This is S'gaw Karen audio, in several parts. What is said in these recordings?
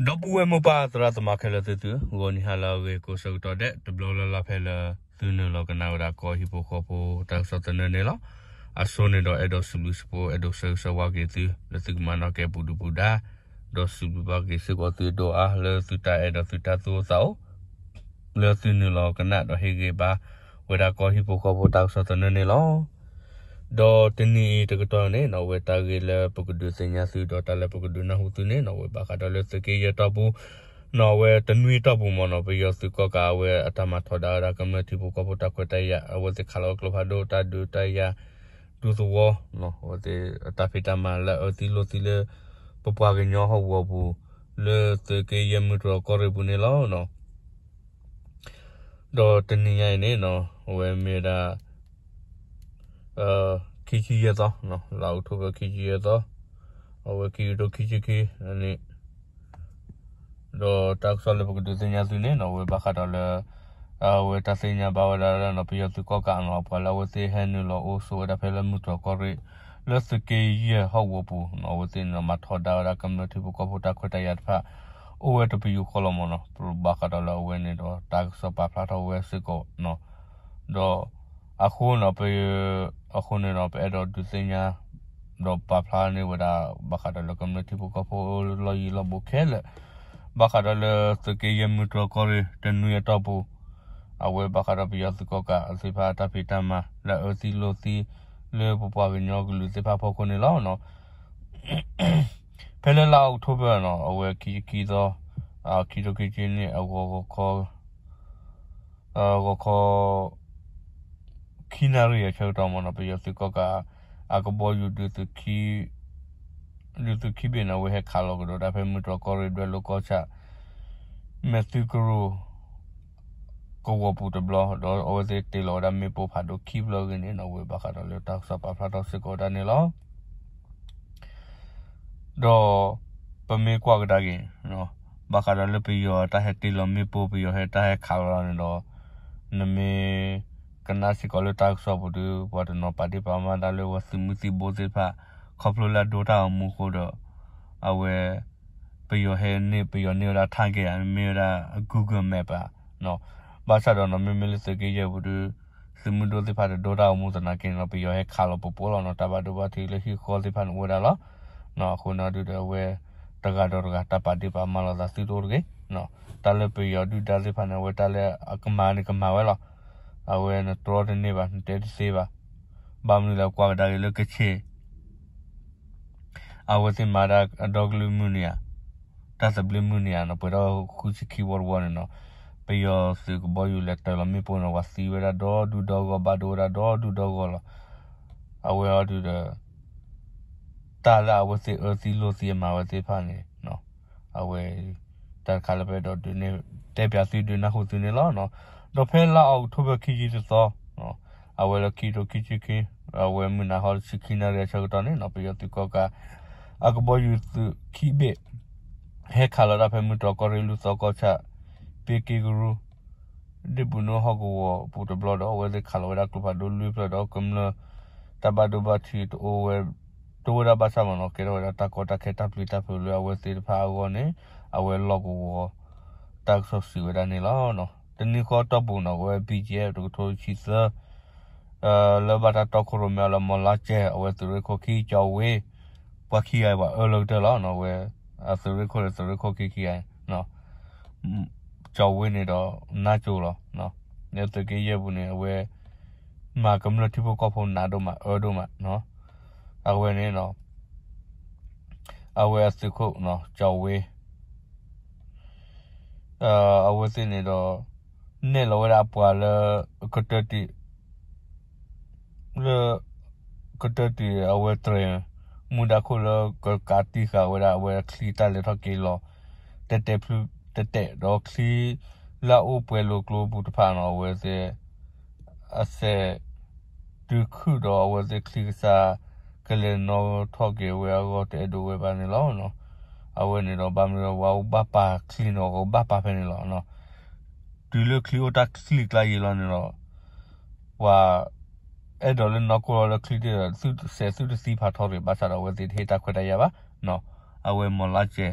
ဒီပုၢ်ဝဲၢ်မိၢ်ပၢ်သရၣ်သမါခဲလၢာ်သုသု, ဂီၤနံၤဟါလၢအဂ့ၤကိးဆၢကတီၢ်ဒဲး တဘျီလၢ်လၢ်ဖဲလၢသုနုာ်လီၤကနၣ်ဝဲဒၣ်ကီၢ်ဟံၣ်ဖိဃီဖိတၢ်ကစီၣ်သနၢၣ်န့ၣ်လီၤ. အဆိန့ၣ်ဒီးအဲၣ်ဒိးစံးဘျုးစံးဖှိၣ် အဲၣ်ဒိးဆၢဂ့ၤဆၢဝါက့ၤသု လၢသုကမၤနီၣ်ကဲပူၤဒုပူၤဒါ, ဒီးစံးဘျုးဘၣ်က့ၤစ့ၢ်ကီးသုဒိၣ်အါ လၢသုတၢ်အဲၣ်ဒိးသုတၢ်သူၣ်အိၣ်သးအိၣ် လၢသုနုာ်လီၤကနၣ်ဒီးဟ့ၣ်ဂံၢ်ဘါဝဲဒၣ်ကီၢ်ဟံၣ်ဖိဃီဖိတၢ်ကစီၣ်သနၢၣ်န့ၣ်လီၤ. ဒီးတနံၤအံၤတကတီၢ်န့ၣ်နီၤ အဝဲတၢ်ဂ့ၢ်လၢပကဒုးသ့ၣ်ညါသု ဒီးတၢ်လၢပကဒုးနၢ်ဟူသုန့ၣ်နီၤ အဝဲဘၣ်ဃးဒီးလၢသုးက့ယဲၢ်တီၢ်ပူၤနီၤ အဝဲတနွံအတီၢ်ပူၤမ့ၢ်နီၤ ပယီၤသုးကီၣ်ကးအဝဲအတၢ်မၤထီဒါဝဲဒၣ်ကမျၢၢ်ထံဖိကီၢ်ဖိတၢ်ခွဲးတၢ်ယာ် အဝဲသ့ၣ်ခးလီၤကျိဖးဒိၣ်တၢ်ဒုးတၢ်ယၤ ဒူသဝီ အဝဲသ့ၣ်အတၢ်ဖံးတၢ်မၤလၢအအၢသံလိာ်သံလၢ ပပှၤကညီဟီၣ်ကဝီၤပူၤ လၢသုးက့ယဲၢ်မုၢ်တြီၢ်ကီၢ်ရ့ၣ်ပူၤန့ၣ်လီၤ. ဒီးတနံၤညါအံၤန့ၣ်နီၤ အဝဲမ့ၢ်ဝဲဒၣ် ခံဆံယဲၢ်သီ, လါအီးကထိဘၢၣ်ခံဆံယဲၢ်သီ, အဝဲခံကထိခံဆံခံန့ၣ် ဒီးတၢ်ကစီၣ်လၢပကဒုးသ့ၣ်ညါသုန့ၣ်နီၤ အဝဲဘၣ်ဃးဒီးလၢ အဝဲတၢ်သ့ၣ်ညါဘၣ်ဝဲဒၣ်လၢနီၤ ပယီၤသုးကီၣ်ကးနီၤ အပှၤလၢအဝဲသ့ၣ်ဟဲနုာ်လီၤအိၣ်ဆိးဝဲဒၣ်ဖဲလၢမုၢ်တြီၢ်ကီၢ်ရ့ၣ် လၢသုးက့ယဲၢ်ဟီၣ်ကဝီၤပူၤနီၤ အဝဲသ့ၣ်န့ၣ်ဒီးမၤထီဒါဝဲဒၣ်ကမျၢၢ်ထံဖိကီၢ်ဖိတၢ်ခွဲးတၢ်ယာ်တဖၣ် အိၣ်ဝဲတပယူာ်ဃီလီၤမ့ၢ်နီၤ ဘၣ်ဃးဒီးလၢအဝဲန့ၣ်ဒီးတၢ်ကစီၣ်ပာ်ဖျါထီၣ်ဝဲစ့ၢ်ကီးနီၤ ဒီးအဃိနီၤ ပ အဃိန့ၣ်ဒီး ပအဲၣ်ဒိးဒုးသ့ၣ်ညါ ဒီးပာ်ဖျါန့ၢ်ဝဲဒၣ် ဘၣ်ဃးဒီးလၢကမျၢၢ်ထံဖိကီၢ်ဖိလီၢ်ယံၤလီၢ်ဘူးခဲလၢာ် ဘၣ်ဃးဒီးလၢသုးက့ယဲၢ်မုၢ်တြီၢ်ကီၢ်ရ့ၣ်တနွံအတီၢ်ပူၤ အဝဲဘၣ်ဃးဒီးပယီၤသုးကီၣ်ကးသ့ၣ်တဖၣ်အတၢ်ဖံးတၢ်မၤ လၢအအၢသံလိာ်သံ လၢပပှၤကညီကလုာ်သ့ၣ်တဖၣ်အဖီခိၣ်န့ၣ်လီၤ. ဖဲလၢလါအီးကထိဘၢၣ်နီၤ အဝဲခံဆံခံသီ ခံကထိခံဆံခံနံၣ် အဂီၤခီ ဂီၤခီ ခံနၣ်ရံၣ်အဆၢကတီၢ်မ့ၢ်နီၤ ပယီၤသုးကီၣ်ကး အကဘီယူၤ ဒုးသုးခံဘ့ၣ်န့ၣ် အဝဲဟဲခးလီၤကဒီးဒၣ်ဖဲမုၢ်တြီၢ်ကီၢ်ရ့ၣ်ဒွဲၣ်လိၤကီၢ်ဆၣ် မဲာ်သုကရူၢ် ကဝီၤပူၤတဘျီ ဒီးအဝဲသ့ၣ်တ့ၢ်လီၤဝဲဒၣ်မ့ၣ်ပိၢ်ဖးဒိၣ်ခံဖျၢၣ်အဂ့ၢ်န့ၣ်နီၤ အဝဲဘၣ်ဃးဒီးလၢတၢ်ကစီၣ်ပာ်ဖျါထီၣ်စ့ၢ်ကီးဝဲဒၣ်န့ၣ်လီၤ. ဒီးပမ့ၢ်ကွၢ်ကဒါက့ၤ ဘၣ်ဃးဒီးလၢပယီၤတၢ်ဟဲတ့ၢ်လီၤမ့ၣ်ပိၢ် ပယီၤဟဲတၢ်ဟဲခးလီၤန့ၣ်ဒီး နမ့ၢ်ကနၣ်စ့ၢ်ကီးလၢတၢ်ကစီၣ်ပူၤဒီး ပှၤတနီၤပာ်ဒ့ၣ်ပာ်ကမၣ်တၢ်လၢပှၤသုးမုၢ်သံၣ်ဘိသ့ၣ်တဖၣ် ခီဖျိလၢအဒိတၢ်ဂီၤမူအဃိဒီး အဝဲ ပယီၤဟဲန့ၢ် ပယီၤန့ၢ်ဝဲဒၣ် target မ့ၢ်ဝဲဒၣ် Google Map ဧါ ဘၣ်ဆၣ်ဒီးနီၤ မ့မ့ၢ်လၢသုးက့ယဲၢ်ပူၤဒီး သုးမုၢ်ဒိၣ်သ့ၣ်တဖၣ်တဒိတၢ်ဂီၤမူသနာ်က့န့ၣ်ဒီး ပယီၤဟဲခးလီၤပပိာ်လီၤနီၤ တၢ်ဘၣ်ဒိဘၣ်ထံးလၢဟံၣ်ဃီသ့ၣ်တဖၣ်န့ၣ်အိၣ်ဝဲဒၣ်လီၤ. အဃိန့ၣ်ဒုးဒီးအဝဲ တဂၤဒီးတဂၤတၢ်ပာ်ဒ့ၣ်ပာ်ကမၣ်လိာ်သးသုတအိၣ်တဂ့ၤ. တၢ်လၢပယီၤဒုၣ်ဒါသ့ၣ်တဖၣ်န့ၣ် အဝဲတၢ်လၢအကမၤန့ၣ်ကမၤဝဲလီၤ. အဝဲနတြီတန့ၢ်ဘၣ် နတဲတသ့ဘၣ်. ဘၣ်မနုၤလဲၣ် ကွၢ်ကဒါက့ၤလၢကချ့ၣ် အဝဲသ့ၣ်မၤဒၣ်အဒီကလုာ်မုၢ်နံၤဧါ, တၢ်သဘျ့မုၢ်နံၤဧါနီၤ ပှဲၤထီၣ်ဃုဆံခံဝီတဝီန့ၣ်နီၤ, ပယီၤသုးကဘီယူၤလဲၤတၢၤလီၤမ့ၣ်ပိၢ်န့ၣ် ပှၤသံဝဲဒၣ်ဒီဒူၣ်ဒီဂီၢ် ဘၣ်ဒိဝဲဒၣ်ဒီဒူၣ်ဒီဂီၢ်လီၤ. အဝဲအီၤဒုးဒီး တၢ်လၢအဝဲသ့ၣ်အၢသံလိာ်သံအမၤဝဲသ့ၣ်တဖၣ်န့ၣ် အဝဲ တၢ်တခါလၢပအဲၣ်ဒိးဒုးနဲၣ် တဲပၠးသုဒုးနၢ်ဟူသုန့ၣ်လီၤ. ဒီးဖဲလါအီးကထိဘၢၣ်ခံဆံတသီ အဝဲလၢခံကထိခံဆံခံ အဝဲမုၢ်နၤဟီတဆံခံနၣ်ရံၣ်အဆၢကတီၢ်န့ၣ်နီၤ ပယီၤသုးကီၣ်ကး အကဘီယူၤသုးခံဘ့ၣ် ဟဲခးလီၤဒၣ်ဖဲမုၢ်တြီၢ်ကီၢ်ရ့ၣ်လူၢ်သီကီၢ်ဆၣ် ပ့က့ကရူၢ် ဒ့ၣ်ပူၤနိဟီၣ်ကဝီၤပူၤတဘျီဒီး အဝဲသ့ၣ်ခးလီၤဝဲဒၣ်ကျိဖးဒိၣ်လွံၢ်ဖျၢၣ်ဒီး ကမျၢၢ်တၢ်ဘၣ်ဒိဘၣ်ထံးတအိၣ်ဝဲ တအိၣ်ဝဲဒၣ်ဘၣ်ဆၣ်မ့ၢ်နီၤ ကဲထီၣ်ဝဲဒၣ်တၢ်ကီတၢ်ခဲတၢ်ပျံၤတၢ်ဖုးလၢအဝဲသ့ၣ်တဖၣ်အဂီၢ်န့ၣ် အဝဲလီၢ်ကဝီၤ တၢ်ကစီၣ်စံးဝဲဒၣ်န့ၣ်လီၤ. တနံၤဃီတီၢ်ပူၤနီၤ အဝဲ ဘံၣ်ကၠဲၣ် တကထိဆံသၢ လၢဘၣ်တၢ်တီခိၣ်ရိၣ်မဲအီၤလၢ မီၢ်လါစဲး အဝဲသုးရ့ၣ်ခိၣ်ခံ ကၠီၤဝ့ ပှၤခံဂၤအံၤပှၤအၢလၢကတၢၢ်လီၤ. အဝဲ အသုးရ့ၣ်ခိၣ်ဒီးသုးရ့ၣ်ခိၣ်ခံခံဂၤ ကၠီၤဝ့န့ၣ်ဒီး နါကၠိၤလီၤ. လၢသုးက့ယဲၢ်ပူၤန့ၣ် အဝဲ မၤကမျၢၢ်ထံဖိကီၢ်ဖိနးဒိၣ်မး အၢဒိၣ်မး အဝဲန့ၣ် အဝဲအသုးခိၣ် ကၠီၤဝ့ အဝဲသ့ၣ်န့ၣ်ဒီး နဲၣ်လီၤဝဲဒၣ်အပှၤလၢ ကတၢၢ်တံၢ် လၢ ကတၢၢ်တံၢ်အဝဲတြဲၤ မူဒါခိၣ်လၢကကးတံၢ်ဃာ်ဝဲဒၣ်အဝဲအချံတၢ်လဲၤထီၣ်က့ၤလီၤ တဲာ်တဲာ်ဖျုးတဲာ်တဲာ်ဒီးချံ လၢအအိၣ်ပှဲၤလိာ်ကျိပူၤတဖၣ်နီၤ အဝဲသ့ၣ် အစဲး တုၤခုၣ်ဒီးအဝဲသ့ၣ်ချံကစၢ် ကလဲၤနီၣ်ထီၣ်က့ၤဝဲအဂီၢ်တအဲၣ်ဒိးဝဲဘၣ်န့ၣ်လီၤ. အဝဲန့ၣ်ဒီးဘၣ်မနုၤဝဲအိၣ်ဘၣ်ပာ်ချံန့ၣ် အိၣ်ဘၣ်ပာ်ဖဲန့ၣ်လီၤ. တုၤလၢချံအိၣ်တၢ်ချံကျါယံာ်လီၤန့ၣ်ဒီး ပှၤ အဲၣ်ဒိးလၢနီၢ်ကိၢ်လီၤလၢချံတ့ၢ်ဒီး စဲးသုတသံဖးထီရံၣ် ဘၣ်ဆၣ်ဒီးအဝဲသ့ၣ်တဟ့ၣ်တၢ်ခွဲးတၢ်ယာ်ဘၣ်. အဝဲမီၢ်လါစဲး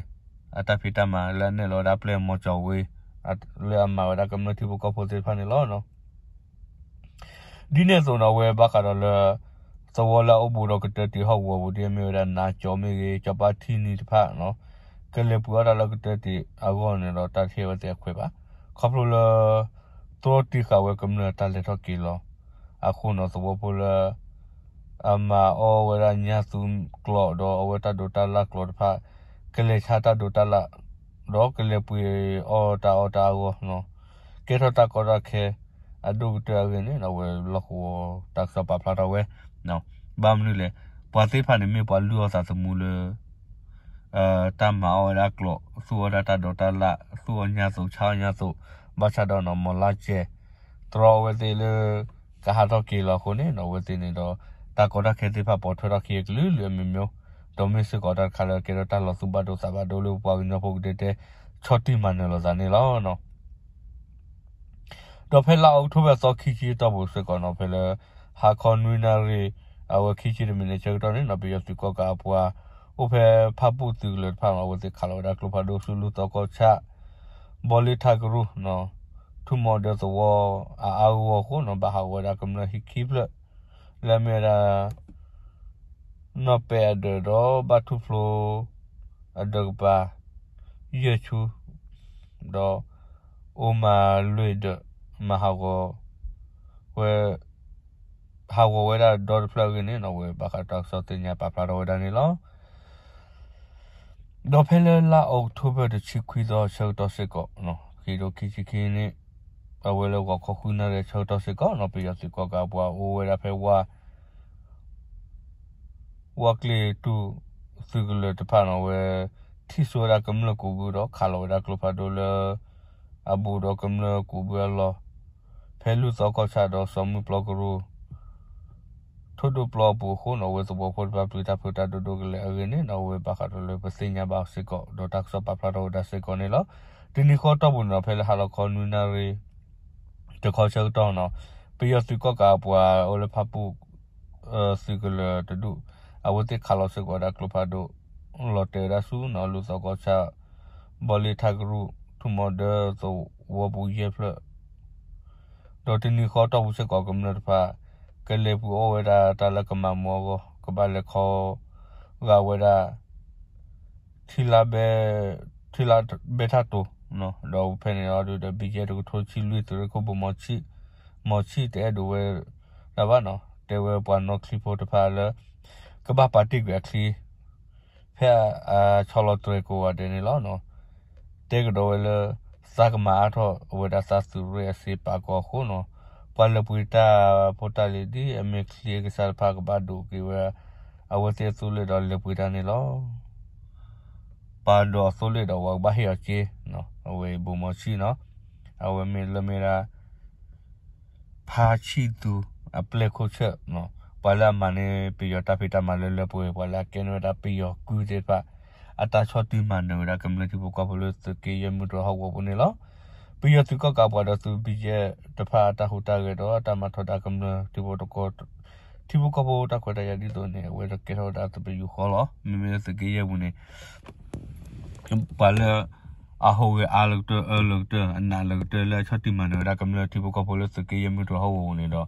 အတၢ်ဖံးတၢ်မၤလၢအနဲၣ်လီၤဝဲဒၣ်ပျဲၢ်မီၤကၠီၤဝ့ လၢအမၤဝဲဒၣ်ကမျၢၢ်ထံဖိကီၢ်ဖိသ့ၣ်တဖၣ်န့ၣ်လီၤ. ဒ်န့ၣ်အသိးန့ၣ် အဝဲဘၣ်ဃးဒီးလၢ သဝီလၢအအိၣ်ဘူးဒီးကတၢၢ်တံာ်ဟီၣ်ကဝီၤပူၤ ဒ်အမ့ၢ်ဝဲဒၣ် နါကၠီမ့ၢ်ဂ့ၤ ကၠီပၢ်ထံနံၤတဖၣ်န့ၣ် ကလဲၤပှ့ၤအီၣ်တၢ်လၢကတၢၢ်တံာ်အဂီၢ်န့ၣ်ဒီး တၢ်တဟ့ၣ်အဝဲသ့ၣ်အခွဲးဘၣ်. ခီဖျိလၢ တြီတံၢ်ဃာ်ဝဲကမျၢၢ်တၢ်လဲၤထီၣ်က့ၤလီၤအဃိန့ၣ် သဝီဖိလၢ အမၤအီၣ်ဝဲဒၣ်ညၣ်သူကျိာ်ဒီးအဝဲတၢ်ဒိးတၢ်လၣ်ကျိာ်တဖၣ် ကလဲၤဆါတၢ်ဒိးတၢ်လၣ် ဒီးကလဲၤပှ့ၤအီၣ်တၢ်အီၣ်တၢ်အဂီၢ် ကဲထီၣ်တၢ်ကီတၢ်ခဲ အဒိၣ်ကတၢၢ်အဂ့ၢ်န့ၣ် အဝဲလီၢ်ကဝီၤတၢ်ကစီၣ်ပာ်ဖျါထီၣ်ဝဲ ဘၣ်မနုၤလဲၣ် ပှၤသ့ၣ်တဖၣ်န့ၣ်မ့ၢ်ပှၤလုၢ်အီၣ်သးသမူလၢ တၢ်မၤအီၣ်ဝဲဒၣ်ကျိာ် သူၣ်အီၣ်ဒၣ်တၢ်ဒိးတၢ်လၣ် သူၣ်အီၣ်ညၣ်သိး ဆါအီၣ်ညၣ်သိး ဘၣ်ဆၣ်ဒီးန့ၣ် မီၤလါစဲး တြီအဝဲသ့ၣ်လၢ ကဟးထီၣ်က့ၤလီၤအဃိန့ၣ် အဝဲသ့ၣ်န့ၣ်ဒီး တၢ်ကီတၢ်ခဲသ့ၣ်တဖၣ်ပိာ်ထွဲထီၣ်ခံအကလုာ်လုာ်အမ့ၢ်မ့ၢ် ဒီးမ့ၢ်စ့ၢ်ကီးတၢ်တခါလၢကဲထီၣ်တၢ်လီၤသူၣ်ဘၣ်ဒိသးဘၣ်ဒိလၢပှၤကညီဖိကဒဲကဒဲ ဆီၣ်တံၢ်မၤနၢၤလိာ်သးန့ၣ်လီၤ. ဒီးဖဲလါအီးကထိဘၢၣ်သီခံဆံတီၢ်ပူၤစ့ၢ်ကီးန့ၣ် ဖဲလၢ ဟါခီနွံနၣ်ရံၣ် အဝဲခံဆံတမံးနံးဆၢကတီၢ်န့ၣ် ပယီၤသုးကီၣ်ကးအပှၤ အိၣ်ဖဲဖၣ်ပူၣ်သုးကလၢၤတဖၣ်န့ၣ် အဝဲသ့ၣ်ခးလီၤဝဲဒၣ်ကျိဖးဒိၣ်ဆူလူၢ်သီကီၢ်ဆၣ် ဘီလ့ထးကရူၢ် ထူၣ်မီၤဒၢသဝီအအါဂီၢ်အဃိန့ၣ် ဘၣ်ဟးဂီၤဝဲဒၣ်ကမျၢၢ်ဟံၣ်ခံဖျၢၣ် လၢအမ့ၢ်ဝဲဒၣ် နီၢ်ပဲအဒၢးဒီးဘၣ်ထူၣ်ဖျိ အဒၢးကပၤ ယဲၢ်ဆူ ဒီး အိၣ်မၤလွံၢ်ဒၢး မၤဟးဂီၤဝဲ ဟးဂီၤဝဲဒၣ်ဒီတဖျၢၣ်အဂ့ၢ်န့ၣ် အဝဲဘၣ်ဃးတၢ်ကစီၣ်သ့ၣ်ညါပာ်ဖျါထီၣ်ဝဲဒၣ်န့ၣ်လီၤ. ဒီးဖဲလၢလါအီးကထိဘၢၣ်တဆံခွံသီဆၢကတီၢ်စ့ၢ်ကီး ခံကထိခံဆံခံနံၣ် အဝဲလၢဂီၤခီဃုနၣ်ရံၣ်ဆၢကတီၢ်စ့ၢ်ကီးန့ၣ် ပယီၤသုးကီၣ်ကးအပှၤအိၣ်ဝဲဒၣ်ဖဲဝါ ဝၢ်ကျ့ၤတူၢ်သုးကလၢၤတဖၣ်န့ၣ် အဝဲ ထံၣ်ဆိဝဲဒၣ်ကမျၢၢ်ကူးဘုဒီးခးလီၤဝဲဒၣ်ကျိဖးဒိၣ်လၢ အဘူးဒီးကမျၢၢ်ကူးဘုအလီၢ် ဖဲလူၢ်သီကီၢ်ဆၣ်ဒီးစီၤမုၢ်ပျီကရူၢ် ထိၣ်ဒိၣ်ပျီအပူၤအဃိန့ၣ် အဝဲသဝီဖိတဖၣ်ပျံၤတၢ်ဖုးတၢ်ဒိၣ်ဒိၣ်ကလဲာ်အဂ့ၢ်န့ၣ် အဝဲဘၣ်ဃးဒီးလၢပသ့ၣ်ညါဘၣ်စ့ၢ်ကီး ဒီးတၢ်ကစီၣ်ပာ်ဖျါထီၣ်ဝဲဒၣ်စ့ၢ်ကီးန့ၣ်လီၤ. တနံၤဃီတီၢ်ပူၤန့ၣ်ဒီး ဖဲလၢဟါလီၤခီနွံနၣ်ရံၣ် တခီဆၢကတီၢ်န့ၣ် ပယီၤသုးကီၣ်ကးအပှၤအိၣ်လၢဖၣ်ပူၣ် သုးကလၢၤတဒူၣ် အဝဲသ့ၣ်ခးလီၤစ့ၢ်ကီးဝဲဒၣ်ကျိဖးဒိၣ် လီၤတဲာ်ဝဲဒၣ်ဆူန့ၣ် လူၢ်သီကီၢ်ဆၣ် ဘီလ့ထးကရူၢ် ထူၣ်မီၤဒၢသဝီပူၤယဲၢ်ဖျၢၣ် ဒီးတနံၤဃီတီၢ်ပူၤစ့ၢ်ကီးကမျၢၢ်တဖၣ် ကလဲၤပှ့ၤအီၣ်ဝဲဒၣ်တၢ်လၢကမၤမူအဂီၢ် ကဘၣ်လဲၤခီဂာ်ဝဲဒၣ် ထံလါဘဲ ထံလါဘဲထၣ်တိၤ ဒီးဖဲန့ၣ်အီၤဒုးဒီး ဘံၣ်ကဲ တကထိဆံလွံၢ် သုးရ့ၣ်ခိၣ်ဘိၣ်မီၤဆံၣ် မီၤဆံၣ်တအဲၣ်ဒိးဝဲဒၣ်ဘၣ်န့ၣ် တဲဝဲပှၤနီၣ်ချံဖိတဖၣ်လၢ ကဘၣ်ပာ်တ့ၢ်ကွံာ်အချံ ဖဲအဆီလီၤတြဲၤကိးဂၤဒဲးန့ၣ်လီၤ. တဲကဒီးဝဲလၢ သးကမၤအါထီၣ်ဝဲဒၣ်သးသုးရ့ၣ်အစ့ပာ်ကီၤအဃိန့ၣ် ပှၤလဲၤပှ့ၤတၢ်ဖိတၢ်လံၤဒ်အမ့ၢ်ချံအကစၢ်တဖၣ်ကဘၣ်ဒိးက့ၤဝဲ အဝဲသ့ၣ်အသိလ့ၣ်ဒီးလဲၤပှ့ၤတၢ်န့ၣ်လီၤ. ပာ်ဒီးအသိလ့ၣ်ဒီးပှၤကဘၣ်ဟ့ၣ်အီၤစ့ အဝဲဘိၣ်မီၤဆံၣ်န့ၣ် အဝဲမ့ၢ်လၢမ့ၢ်ဒၣ် ဖါဆံၣ်သူအပျဲၢ်ခိၣ်ဆၢၣ် ပှၤလၢအမၤန့ၢ်ပယီၤတၢ်ဖံးတၢ်မၤလၢလၢပှဲၤပှဲၤ ပှၤလၢအကဲန့ၢ်ဝဲဒၣ်ပယီၤကုၢ်သ့ၣ်တဖၣ် အတၢ်ဆီၣ်တံၢ်မၤနၢၤဝဲဒၣ်ကမျၢၢ်ထံဖိကီၢ်ဖိလၢသုးက့ယဲၢ်မုၢ်တြီၢ်ဟီၣ်ကဝီၤပူၤန့ၣ်လီၤ. ပယီၤသုးကီၣ်ကးပှၤဒီးသုး ဘံၣ်ကဲ တဖၣ်အတၢ်ဟူးတၢ်ဂဲၤဒီးတၢ်မၤထီဒါကမျၢၢ်ထံဖိတကီၢ် ထံဖိကီၢ်ဖိတၢ်ခွဲးတၢ်ယာ်ဒ်သိးန့ၣ် အဝဲဒၣ်ကဲထီၣ်ဝဲဒၣ်သပယူာ်ဃီလီၤ. မ့မ့ၢ်လၢသုးက့ယဲၢ်ပူၤန့ၣ် ပှၤလၢ အဟူးဂဲၤအါလၢကတၢၢ် အၢလၢကတၢၢ် အနးလၢကတၢၢ် လၢအဆီၣ်တံၢ်မၤနၢၤဝဲဒၣ်ကမျၢၢ်ထံဖိကီၢ်ဖိလၢသုးက့ယဲၢ်မုၢ်တြီၢ်ဟီၣ်ကဝီၤပူၤန့ၣ်ဒီး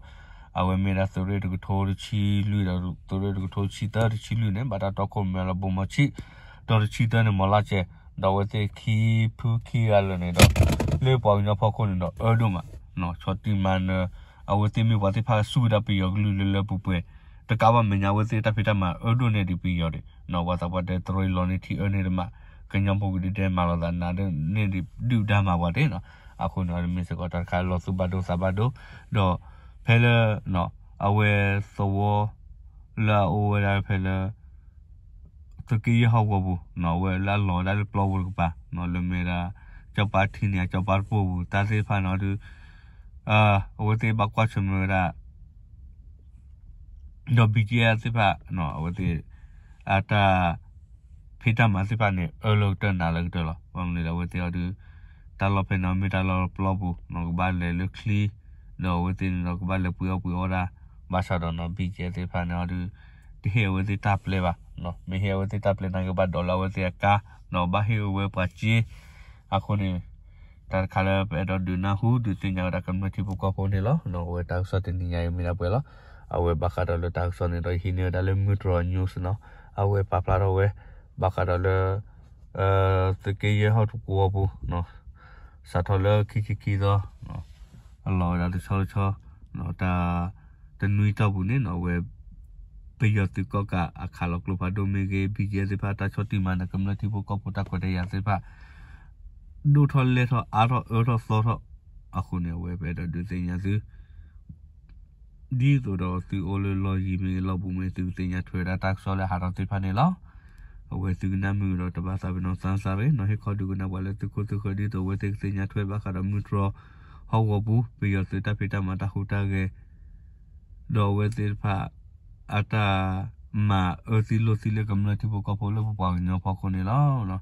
အဝဲမ့ၢ်ဒၣ်သုးရ့ၣ်တကထိတဆံလွံၢ်ဒီး သုးရ့ၣ်တကထိဆံသၢ တဆံလွံၢ်န့ၣ် ဘၣ်တၢ်တီခိၣ်ရိၣ်မဲလၢဘိၣ်မီၤဆံၣ် ဒီးတဆံသၢန့ၣ် မီၤလါစဲး ဒီးအဝဲသ့ၣ်ခံဖုခံဂၤလၢာ်န့ၣ်ဒီး လၢပှၤကညီဖီခိၣ်န့ၣ်ဒီးအၢဒိၣ်မး ဆီၣ်တံၢ်မၤနၢၤ အဝဲသ့ၣ်မ့ၢ်ပှၤသ့ၣ်တဖၣ်ဆူၣ်ဝဲဒၣ်ပယီၤကလုၢ်လၢလၢပှဲၤပှဲၤ တကးဘၣ်မဲာ်ညါအဝဲသ့ၣ်တၢ်ဖံးတၢ်မၤအၢဒိၣ်န့ၢ်ဒံးပယီၤဒံး ပှၤသးပှၢ်တဲတရံးလီၤန့ၢ်ထံအၢန့ၢ်တမး ကညီဖိကဒဲကဒဲမၤလိာ်သးနးန့ၢ်ဒံးဒုၣ်ဒါမၤပှၤတ့ၢ်န့ၣ် အဃိန့ၣ် မ့ၢ်စ့ၢ်ကီးတၢ်တခါလီၤသူၣ်ဘၣ်ဒိသးဘၣ်ဒိ ဒီး ဖဲလၢ အဝဲသဝီ လၢအအိၣ်ဝဲဒၣ်ဖဲလၢ သုးက့ယဲၢ်ဟီၣ်ကဝီၤပူၤ အဝဲလၢအလီၤဝဲဒၣ်လၢပျီပူၤတကပၤ လၢမ့ၢ်ဝဲဒၣ် ကၠီပၤထံန့ၣ် အကၠီပၤတပိၢ်ပူၤ တၢ်သ့ၣ်တဖၣ်န့ၣ်ဒီး အဝဲသ့ၣ်ဘၣ်ကွၢ်ဆၢၣ်မဲာ်ဝဲဒၣ် ဒီး ဘံၣ်ကဲ သ့ၣ်တဖၣ် အဝဲသ့ၣ် အတၢ် ဖံးတၢ်မၤသ့ၣ်တဖၣ်န့ၣ် အၢလၢကတၢၢ်နးလၢကတၢၢ်လီၤ. ဘၣ်မနုၤလဲၣ် အဝဲသ့ၣ်အီၤဒီး တၢ်လီၢ်ဖဲန့ၣ်မ့ၢ်တၢ်လီၢ်ပျီပူၤ ကဘၣ်လဲၤလၢချံ ဒီးအဝဲသ့ၣ်န့ၣ်ဒီးကဘၣ်လဲၤပှ့ၤအီၣ်ပှ့ၤအီတၢ် ဘၣ်ဆၣ်ဒီးန့ၣ် ဘံၣ်ကဲ သ့ၣ်တဖၣ်န့ၣ်အီၤဒီး တဟ့ၣ်အဝဲသ့ၣ်တၢ်ပျဲဘၣ်, မ့ၢ်ဟ့ၣ်အဝဲသ့ၣ်တၢ်ပျဲနာ်က့ဘၣ်ဒိးလၢအဝဲသ့ၣ်အကါ, ဘၣ်ဟ့ၣ်အဝဲပှၤစ့, အဃိန့ၣ် တၢ်တခါလၢပအဲၣ်ဒိးဒုးနၢ်ဟူဒုးသ့ၣ်ညါဝဲဒၣ်ကမျၢၢ်ထံဖိကီၢ်ဖိန့ၣ်လီၤ. အဝဲတၢ်ကစီၣ်တနံၤညါအံၤမ့ၢ်ဒၣ်ပှဲၤလီၤ. အဝဲဘၣ်ဃးဒီးလၢတၢ်ကစီၣ်န့ၣ်ဒီး ယဟံးန့ၢ်ဝဲဒၣ်လၢမုၢ်တြီၤ news နီၤ, အဝဲပာ်ဖျါထီၣ်ဝဲ ဘၣ်ဃးဒီးလၢ သုးက့ယဲၢ်ဟီၣ်ကဝီၤပူၤ စးထီၣ်လၢခံဆံခံသီ အလီၤဝဲဒၣ်တဆီတဆီ တၢ်တနွံတီၢ်ပူၤန့ၣ်နီၤ အဝဲ ပယီၤသုးကီၣ်ကးအခးလီၤကျိဖးဒိၣ်မ့ၢ်ဂ့ၤ ဘံၣ်ကဲသ့ၣ်တဖၣ် တၢ်ဆီၣ်တံၢ်မၤနၢၤကမျၢၢ်ထံဖိကီၢ်ဖိတၢ်ခွဲးတၢ်ယာ်သ့ၣ်တဖၣ် ဒိၣ်ထီၣ်လဲၢ်ထီၣ်အါထီၣ်အၢထီၣ်သီထီၣ်အဃိန့ၣ် အဝဲပအဲၣ်ဒိးဒုးသ့ၣ်ညါသု ဒ်သိးဒီးသုအိၣ်လၢလီၢ်ယံၤမ့ၢ်ဂ့ၤ လီၢ်ဘူးမ့ၢ်ဂ့ၤ သုကသ့ၣ်ညါထွဲဝဲဒၣ်တၢ်ကစီၣ်လၢဟးထီၣ်သ့ၣ်တဖၣ်န့ၣ်လီၤ. အဝဲသုကနၣ်မုာ်ဒီးတဘၣ်သးပ့ၤနီၣ်သးစၢ်ရ့ၣ်နီၤ ဟ့ၣ်ခီဒုးကနၣ်ပှၤလၢသုခိၣ်သုဃၢၤ ဒ်သိးအဝဲသ့ၣ်ကသ့ၣ်ညါထွဲဘၣ်ဃးဒီးမုၢ်တြီၤဟီၣ်ကဝီၤပူၤ ပယီၤသုးတၢ်ဖံးတၢ်မၤတၢ်ဟူးတၢ်ဂဲၤ ဒီးအဝဲသ့ၣ်တဖၣ် အတၢ်မၤအၢသံလိာ်သံလၢကမျၢၢ်ထံဖိကီၢ်ဖိလၢပပှၤကညီဖီခိၣ်န့ၣ်လီၤ.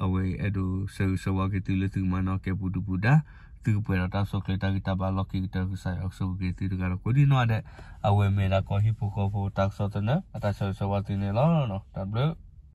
အဝဲအံၤအဲၣ်ဒိးဆၢဂ့ၤဆၢဝါက့ၤသုလၢသုကမၤနီၣ်ကဲပူၤဒုပူၤဒါ, သုကပှဲၤဒီးတၢ်ဆိၣ်ချ့တၢ်ဂံၢ်တၢ်ဘါလီၢ်ခံကတၢၢ် ကစၢ်ယွၤကဆိၣ်ဂ့ၤက့ၤသုတဂၤဒီးကိးဒံနီၢ်ဒဲး, အဝဲမ့ၢ်ဒၣ်ကီၢ်ဟံၣ်ဖိဃီဖိတၢ်ကစီၣ်သနၢၣ် အတၢ်ဆၢဂ့ၤဆၢဝါသုန့ၣ်လီၤ. တၢ်ဘျုး